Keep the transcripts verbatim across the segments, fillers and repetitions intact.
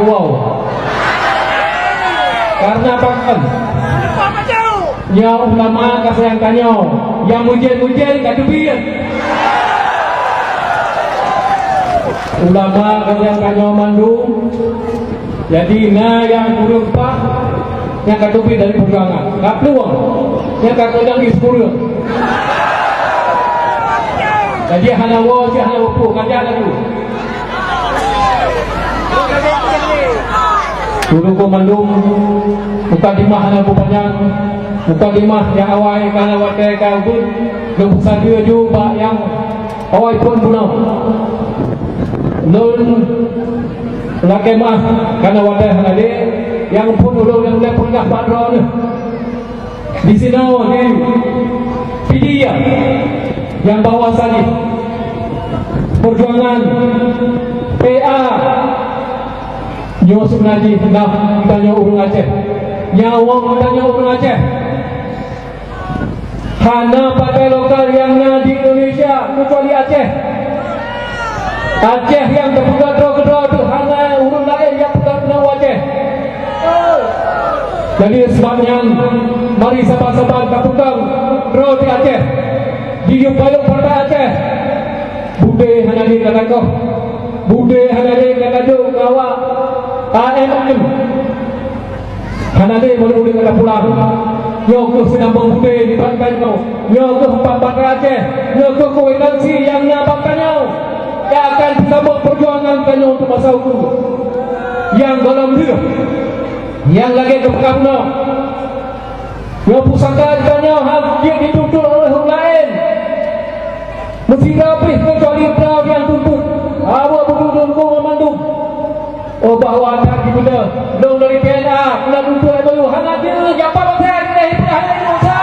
Wow. Karena pakon? Nyoe ulama ka sayang tanyoe, nyang meujen-meujen ka teubiet. Ulama ka sayang tanyoe mandum. Jadi na nyang kureueng paih nyang ka teubiet dari peujuangan. Ka plueng nyang ka keudang di sikureueng. Jadi hana woe, cit hana woe, ka jak laju. Guru-guru mandum, mukadimah hana beupanyang, mukadimah nyang awai ka na watèe ka ubit, lôn peusadeue ju bak nyang awai phôn bunoe. Lôn lakèe meu'ah ka na watèe hana lé, nyang phôn ulôn nyang lé peugah bak droeneuh. Di sinoe di Pidie nyang bahwa sadih peujuangan P A nyoe seubeuna jih na geutanyoe ureueng Aceh. Nyawöng geutanyoe ureueng Aceh. Hana partai lokal nyang na di Indonesia keucuali Aceh. Aceh nyang teupeugah droe keudroe teuh, hana ureueng laén nyang peugah keunoe Aceh. Jadi, seubab nyan, mari saban-saban tapeugah droe di Aceh, di payong partai Aceh. Budé hana lé gata koh, budé hana lé gata jok keu awak A M M. Hana lé meunurot gata pulang. Nyoe kheueh seunambong budé di Banten nyoe. Nyoe kheueh empat partai Aceh. Nyoe kheueh koherensi nyang na bak tanyoe. Nyang akan teusambot peujuangan tanyoe untuk masa ukeue nyang gohlom lheueh. Nyang lagèe geupeugah bunoe, nyoe pusaka tanyoe han jeuet jituntut oleh ureueng laén. Meusidroe pih keucuali droe nyang tuntut. Awak beudôh-dôh mandum. Oh, bahwa that jipeugah, lôn dari P N A, keunan tuntut M O U, hana jeuet, nyapa bansa Indonesia, hana jeuet bansa.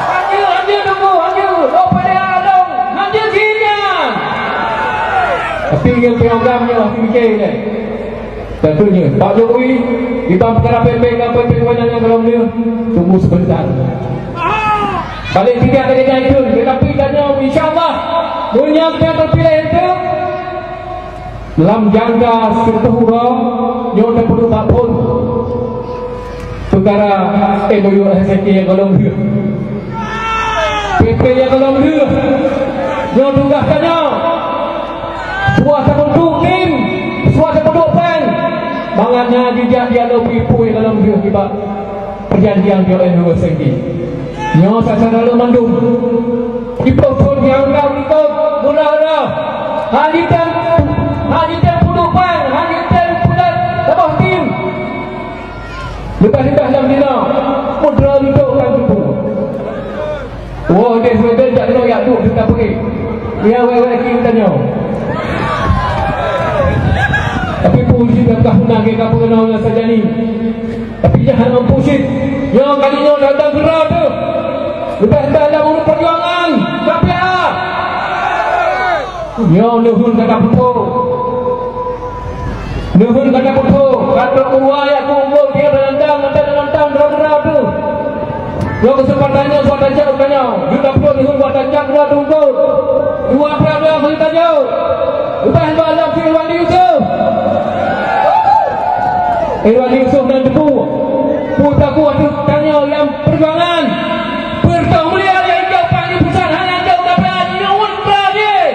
Hana jeuet, hana jeuet, Teungku, hana jeuet. Oh, P D A lôn, hana jeuet jih nyan. Tapi ngon program nyoe, hati mikir deh. Tentunya, Pak Jokowi, iban peukara P P ka P P kewenangan dalam dia, tunggu sebentar. Paling tidak ada kejadian itu, tetapi tanyoe, insya Allah, meunyoe ka terpilih itu, lam jangka sireutôh uroe, nyoe teupeudong bak phôn. Peukara M O U S K nyang gohlom lheueh. P P nyang gohlom lheueh. Nyoe tugaih tanyoe. Suah tapeuduek tim, suah tapeuduek péng. Mangat na jijak dialog ibu nyang gohlom lheueh nibak perjanjian P O N dua senti. Nyoe sasana lôn mandum. Ipoh phon nyang ka ikot guna-guna. Hana jitem, hana jitem peuduek péng, hana jitem peulat saboh tim. Leubeh-leubeh lam dinoe, peudroe reudôk lam tuboh. Woe deh Sweden jak droe jak duek teuka peugét. Ya wék-wék keu tanyoe. Tapi puji dan kahuna ke ka peurunoe ngon sajani. Tapi jangan mempusit. Nyoe kali nyoe datang geura tu. Leubeh-leubeh lam ureueng perjuangan. K P A. Nyoe neuheun gata peutrok. Neuheun gata peutrok, ka trok ureueng jak keu umbot, dia teuntang, mantong teuntang droe-droe teuh. Nyoe keuseumpatan nyoe buat tacak geutanyoe. Juta peuet neuheun buat tacak droe teuh umbot. Dua ploh dua kali tanyoe. Ubah lom si Irwandi Yusuf. Irwandi Yusuf nan teupeue. Peue takue ateueh tanyoe lam peujuangan. Peureutoh mulia lé jaweueb di pusat hana jaweueb dapat nyuwun peurah jih.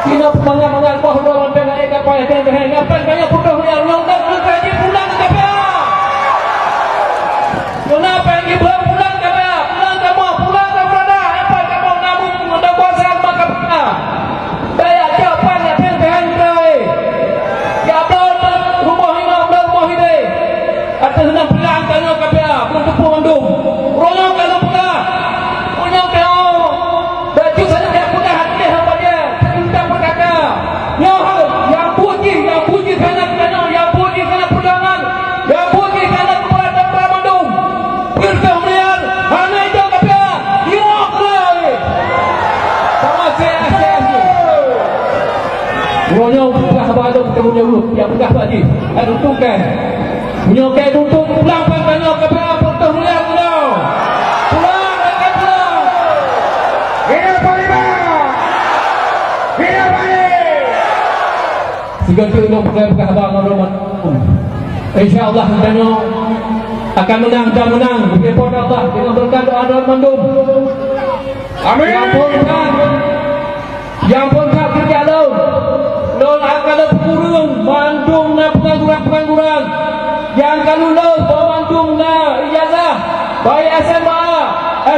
Sinoe peumangat-mangat boh droe lam pèng aé kapai teuh teuh ngapen banyak putôh mulia nyang dong keu kaji pulang keu K P A. Meunan pèng jibeuet pulang K P A, pulang kamoe, pulang kamoe dah, dapat kamoe nabung meudokuasa bak K P A. Daya japan nyang teuh teuh droe. Ya Allah, rumoh inong dan rumoh idéh. Ateueh nan peulang tanyoe K P A, peuteupeu mandum. Uroe nyoe ka lôn peugah. Meunyoe tanyoe bacut saja jak peugah até haba dia, teuntang peukaka. Nyoe hai, nyang buet jih, nyang buet jih kana tanyoe, nyang buet jih kana peujuangan, nyang buet jih kana keupeue dan peue mandum. Peureutoh mulia, hana ijok K P A, nyoe keudroe. Sama se-, se-, se-, Uroe nyoe peugah bak lôn teumeunyoe, ya peugah bak jih. Hai tuntung kan. Meunyoe keu tuntung pulang bak tanyoe K P A peureutôh mulia keunoe. Pulang, pulang. Hidup Panglima! Hidup Panglima! Geutanyoe peugah-peugah haba ngon Roman. Insya Allah geutanyoe akan menang dan menang. Diberi Allah dengan berkat doa dari mandum. Amin. Yang pun that, yang pun that kerja lom. Lôn akan lôn peureueng mandum na pengangguran-pengangguran. Nyang ka lulus, banmandum na ijazah, baik S M A,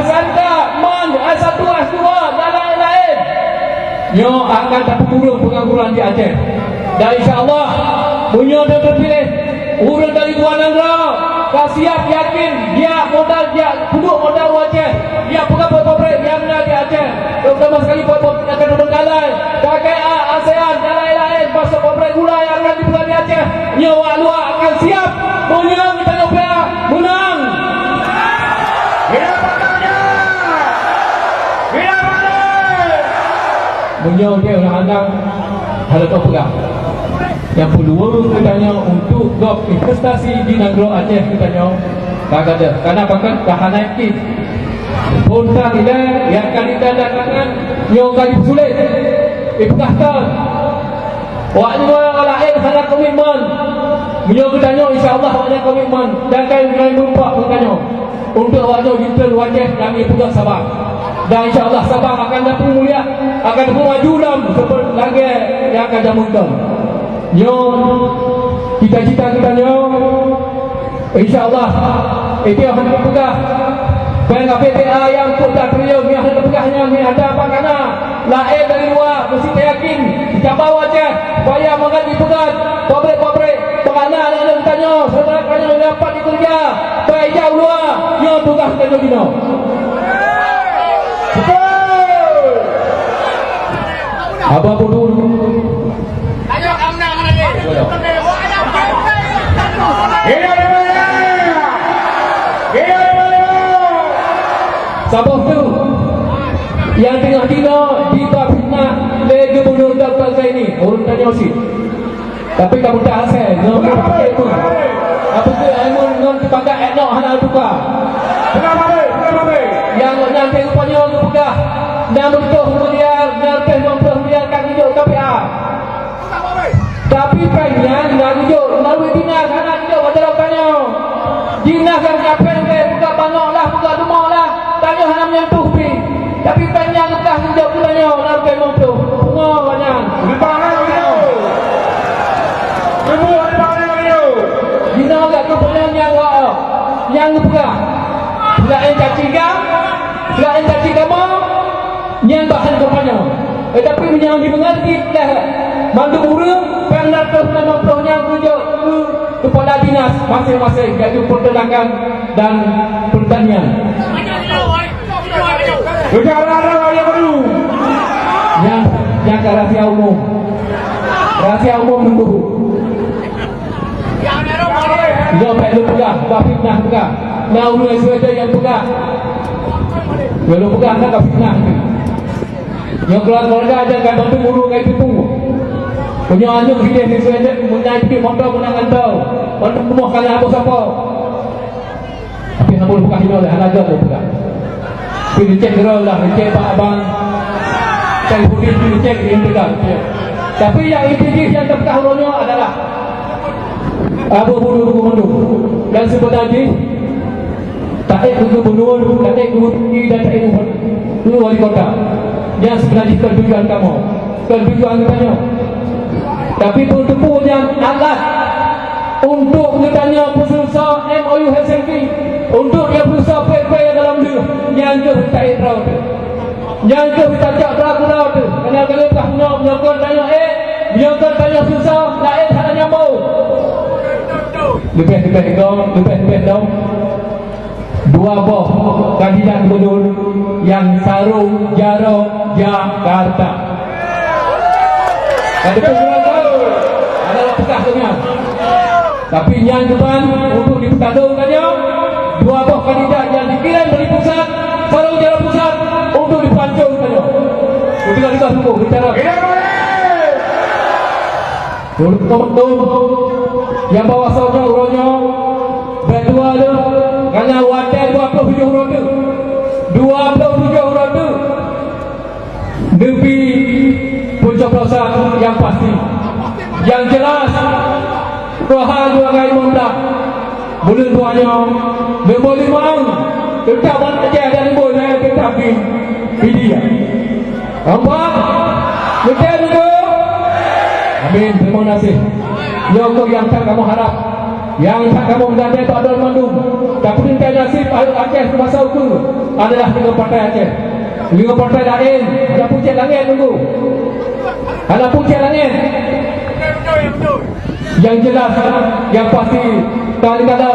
S M K, man, S satu, S dua, dan laén-laén. Nyoe akan tapeukureueng peungangguran di Aceh. Dan insya Allah, meunyoe teupiléh ureueng dari luwa nanggroe, ka siap yakin, jak modal, jak peuduek modal u Aceh, jak peugah pabrik nyang na di Aceh. Terutama sekali pabrik nyang ka terbengkalai, K K A, ASEAN, dan laén-laén, masuk pabrik gula nyang na di Aceh. Nyoe awak luwa akan siap. Meunyoe geutanyoe pih meunang. Bila patahnya? Bila balik? Meunyoe dia ureueng hanang, hana teupeugah. Nyang peuluang geutanyoe untuk gob investasi di nanggroe Aceh geutanyoe ka gadoh. Karena pakat ka hana yakin. Phôn that ilée nyang ka ditandatangan nyoe ka jipeusulet. Ipeugah thon. Awak nyoe laén hana komitmen. Meunyoe geutanyoe, insya Allah, awak nyan komitmen dan ka lheueh meurumpok geutanyoe. Untuk awak nyoe jiteuntèe wajéb kami peugah saban. Dan insya Allah saban akan dapeumeumulia, akan dapeumeumaju lom seperti lagée nyang ka jameun kon. Nyoe cita-cita geutanyoe. Insya Allah, itu nyang hana geupeugah. Bank A P B A nyang peuet triliun nyang hana geupeugah nyan, nyan ada apa kana? Laén dari luwa, meusti tayakin, di cabang wajah, supaya mangat jipeugah pabrik-pabrik, peuhana aneuk-aneuk tanyoe, saudara tanyoe dapat dikeureuja, bak ija u luwa, nyoe tugaih tanyoe jinoe. Betul! Abah Budul. Saboh tu, nyang teungoh jinoe jiba fitnah lé Gubunur Doktor Zaini, ureueng tanyoe cit. Tapi ka buta asai, ngon buta itu. Apa ke ilmu ngon teupakat enok hana tuka. Nyang nyan teuh rupa nyoe geupeugah, na meutuah miliar, na teuh limong ploh miliar ka geujok K P A. Tapi péng nyan na geujok, meulalu dinas hana geujok bak jaroe tanyoe. Dinas nyang kapé lé buka banok lah, buka dumo lah, tanyoe hana meunyentuh pih. Tapi péng nyan geupeugah geujok keu tanyoe, na péng limong ploh. Pungo awak nyan. Di mana beliau? Semua di mana beliau? Jinoe gak keu peunyan nyang wak, nyang geupeugah. Laén caci gam, laén caci kamoe, nyan bahan kampanye. Eh, tapi meunyoe jimeungerti lé mandum ureueng, péng na teuh limong ploh nyan geujok keu kepala dinas maséng-maséng, yaitu peternakan dan pertanian. Bicara ada yang perlu. Nyang, nyang ka rahsia umum. Rahsia umum nunggu. Nyoe bék lôn peugah, bah fitnah peugah. Na ureueng Sweden nyang peugah. Nyoe lôn peugah na ka fitnah. Nyoe keuluwarga aja ka bantu guru ka itu. Punya aneuk bideh di Sweden, meunai pike moto meunang ngon tau. Bantu kumoh kana boh sapo. Tapi hana boleh peugah inoe lé, hana göt lôn peugah. Tapi neucék keudroe lah, neucék bak abang Saifuddin, neucék di Instagram. Tapi nyang inti jih nyang teupeugah uroe nyoe adalah Abu Budu Buku Mandum. Dan seubeuna jih, taék keu gubernur, taék keu bupati, dan taék keu wali kota. Nyang seubeuna jih kon tujuan kamoe, kon tujuan geutanyoe. Tapi peue teupeu nyan alat untuk geutanyoe peuseuleusoe M O U Helsinki, untuk nyang peuseuleusoe peue-peue nyang gohlom lheueh, nyan keuh taék droe teuh. Nyan keuh tacok droe keudroe teuh. Keuneuk ka lheueh nyoe, meunyoe kon tanyoe ék, meunyoe kon tanyoe susah, laén hana nyambông. Leubeh-leubeh dong, leubeh-leubeh dong. Dua boh kandidat gubernur nyang sarong jaroe Jakarta. Ka teupeue keudroe adalah peugah keu nyan. Tapi nyan keuban untuk dipeutadong tanyoe, dua boh kandidat nyang dikirém dari pusat, sarong jaroe pusat untuk dipancong tanyoe. Beutôi-beutôi sungguh bicara. Ulôn keumantöng nyang bak wasong nyoe uroe nyoe, bèk tuha lé, karena watèe dua ploh tujoh uroe teuk. Dua ploh tujoh uroe teuk. Neubi pencoblosan nyang pasti. Nyang jeulaih, Tuhan dua ngai meundak. Buleuen dua nyoe, leubeh limong, teutap ban Aceh dan leubeh laén teutap di Pidie. Nampak? Beutôi, Teungku? Amin. Terima kasih. Nyoe keuh nyang that kamoe harap. Nyang that kamoe meugandée bak droe mandum. Tapi teuntée naseb aneuk Aceh keu masa ukeue adalah deungon Partai Aceh. Deungon partai laén, hana pucék langét, Teungku. Hana pucék langét. Nyang jeulaih, nyang pasti, kali-kali,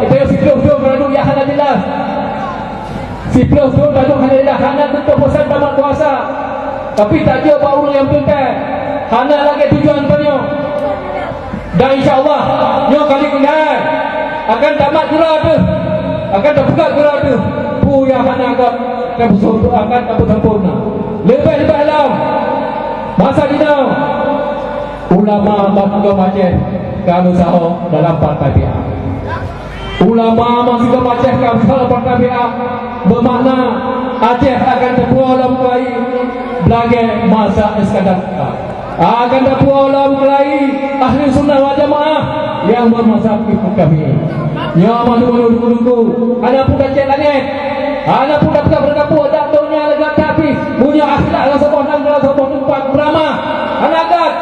itu yang siplôh thôn baru yang hana jeulaih. Siplôh thôn baru hana jeulaih, hana tentu pesan tamat kuasa. Tapi tak jeuet bak ureueng nyang teuntée. Hana lagée tujuan tanyoe. Dan insya Allah, nyoe kali keunan akan tamat gura teuh, akan tapeugah gura teuh. Peue nyang hana akan tapeusampoe-, akan tapeusampoereuna. Leubeh-leubeh lom, masa jinoe, ulama banmandum Aceh ka meusaho dalam partai P A. Ulama banmandum Aceh ka meusaho dalam partai P A, beumakna Aceh akan teupuwoe lom keuhai lagée masa Iskandar Muda. Akan teupuwoe lom keuhai ahli sunnah wal jamaah nyang beumazhab Imam Syafi'i. Nyoe mandum Teungku, hana peue tacék langét, hana peue tapeugah beureukapue, dak donya lagak that pih. Meunyoe akhlak lam saboh nanggroe, saboh teumpat beuramah, hana that.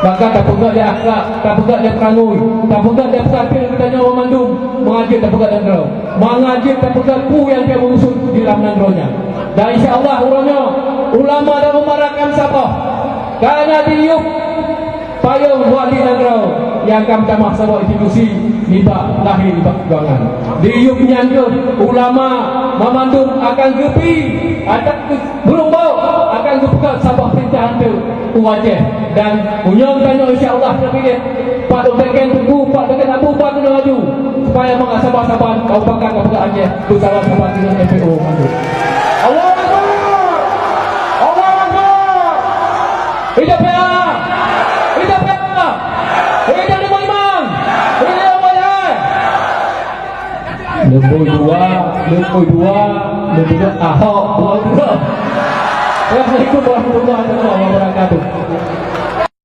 Maka tapeugah lé akhlak, tapeugah lé peurangui, tapeugah lé peusakét geutanyoe mandum, mangat jeuet tapeugah nanggroe, mangat jeuet tapeugah peue nyang ka meuusut di lam nanggroe nyan. Dan insya Allah uroe nyoe ulama dan umara akan saboh, kana diyueb payong wali nanggroe nyang ka meutamah saboh institusi nibak lahé nibak peujuangan. Diyueb nyan keuh ulama banmandum akan geubi ateueh beurumbok, akan geupeugah saboh peurintah hantu u Aceh. Dan unyong tanyoe insya Allah teupiléh Pak Dokto Ken Teungku, Pak Dokto Ken Abu, Pak Gubernur laju, supaya mangat saban-saban kabupaten kabupaten Aceh beusama-sama dengan M P O mandum. Allahu Akbar! Allahu Akbar! Hidup P A! Hidup P A! Hidup Teungku Imam! Hidup P A! Nombor dua, nombor dua, nombor dua, Ahok, dua dua. Assalamualaikum warahmatullahi wabarakatuh.